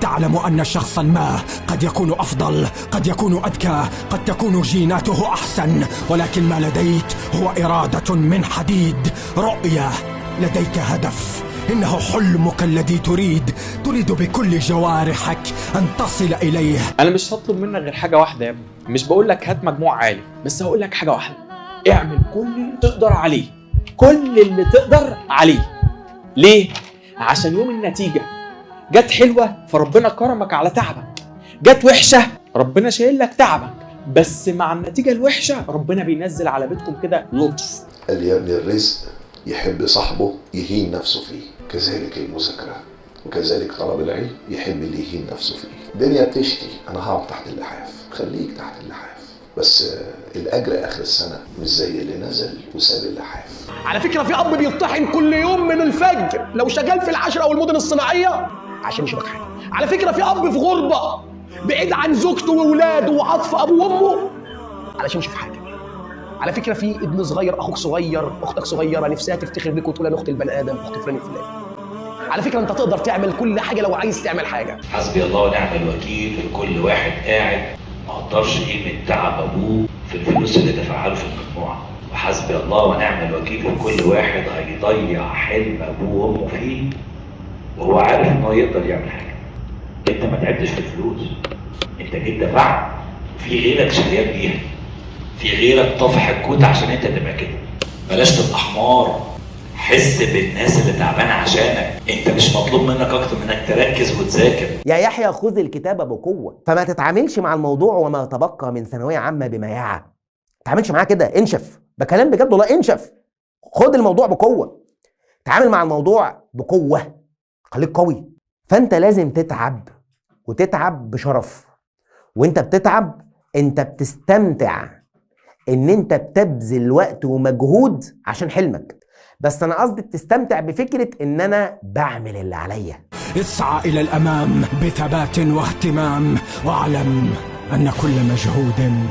تعلم أن شخصا ما قد يكون أفضل، قد يكون أذكى، قد تكون جيناته أحسن، ولكن ما لديك هو إرادة من حديد، رؤية، لديك هدف، إنه حلمك الذي تريد بكل جوارحك أن تصل إليه. أنا مش هطلب منك غير حاجة واحدة يا ابني، مش بقول لك هات مجموع عالي، بس هقول لك حاجة واحدة، اعمل كل اللي تقدر عليه، كل اللي تقدر عليه. ليه؟ عشان يوم النتيجة جت حلوة فربنا كرمك على تعبك، جت وحشة ربنا شايل لك تعبك، بس مع النتيجة الوحشة ربنا بينزل على بيتكم كده لطف. قال يا ابني الرزق يحب صاحبه يهين نفسه فيه، كذلك المذاكرة وكذلك طلب العلم يحب اللي يهين نفسه فيه. الدنيا بتشتي، أنا هقعد تحت اللحاف، خليك تحت اللحاف، بس الأجر آخر السنة مش زي اللي نزل وساب اللحاف. على فكرة في أب بيطحن كل يوم من الفجر لو شغال في العشرة أو المدن الصناعية عشان يشوفك حاجة. على فكرة في أب في غربة بعيد عن زوجته وولاده وعطف أبوه وأمه علشان يشوف حاجة. على فكرة في ابن صغير، أخوك صغير، أختك صغيرة، نفسها تفتخر بيك وتقول أنا أخت البني آدم، أخت فلان الفلاني. على فكرة أنت تقدر تعمل كل حاجة لو عايز تعمل حاجة. حسبي الله ونعم الوكيل في كل واحد قاعد ما قدرش قيمة تعب أبوه في الفلوس اللي دفعها له في المجموعة، وحسبي الله ونعم الوكيل في كل واحد هيضيع حلم أبوه وأمه فيه وهو عارف إن هو يقدر يعمل حاجة. أنت ما تعبتش في الفلوس، أنت جيت دفعت، في غيرك شريان بيها، في غيرك طافح الكوت عشان أنت تبقى كده. بلاش تبقى حمار، حس بالناس اللي تعبانة عشانك، انت مش مطلوب منك اكتر من انك تركز وتذاكر. يا يحيى خذ الكتابة بقوة، فما تتعاملش مع الموضوع وما تبقى من ثانوية عامة بمياعه. ما تتعاملش معاه كده، انشف، ده كلام بجد والله، انشف، خد الموضوع بقوة، تعامل مع الموضوع بقوة، خليك قوي. فانت لازم تتعب، وتتعب بشرف، وانت بتتعب انت بتستمتع ان انت بتبذل وقت ومجهود عشان حلمك. بس انا قصدي بتستمتع بفكره ان انا بعمل اللي عليا. اسعى الى الامام بثبات واهتمام، واعلم ان كل مجهود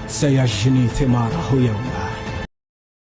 سيجني ثماره يوما.